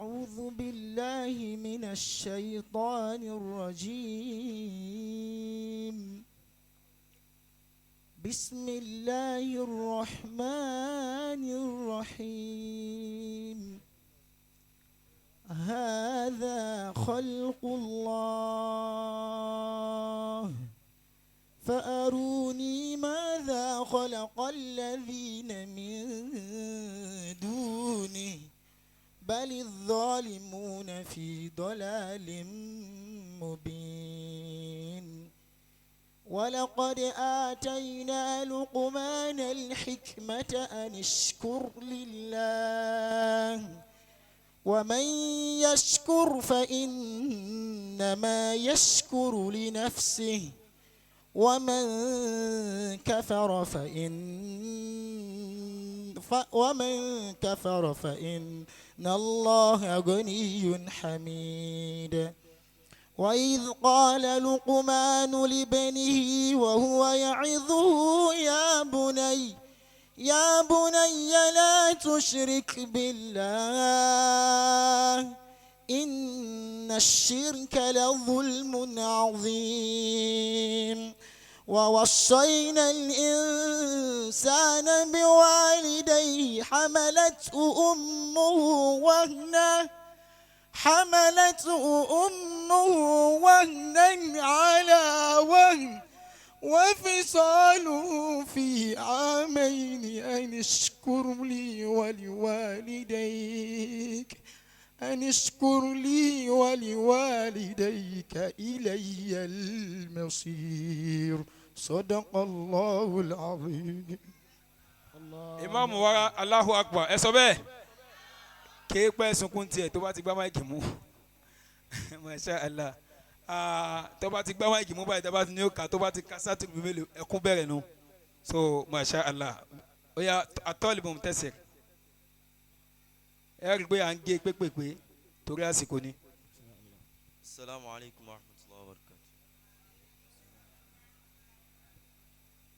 أعوذ بالله من الشيطان الرجيم. بسم الله الرحمن الرحيم. هذا خلق الله، فأروني ماذا خلق الذين من دونه، بل الظالمون في ضلال مبين. ولقد آتينا لقمان الحكمة أن اشكر لله، ومن يشكر فإنما يشكر لنفسه، ومن كفر فإن الله غني حميد. وإذ قال لقمان لابنه وهو يعظه يا بني لا تشرك بالله، إن الشرك لظلم عظيم. ووصينا الإنسان بوالديه، حملته أمه وهنا على وهن، وفصاله في عامين أن اشكر لي ولوالديك إلي المصير. صدق الله العظيم. Ìmáàmù wa, Allahu Akbar, ẹ sọ bẹ́ẹ̀. Kéèpẹ́ sunkún tiẹ̀ tó bá ti gbá mic mú. Masha Allah. Ah, tó bá ti gbá mic mú báyìí, tó bá ti ní ó kà, tó bá ti ka sátìrì mélòó, ẹkún bẹ̀rẹ̀ nu. So masha Allah, ó yá, atọ́lìbọ̀n tẹ̀sẹ̀ ẹ rí i pé à ń gé pépèpé torí àsìkò ni. السلام عليكم ورحمة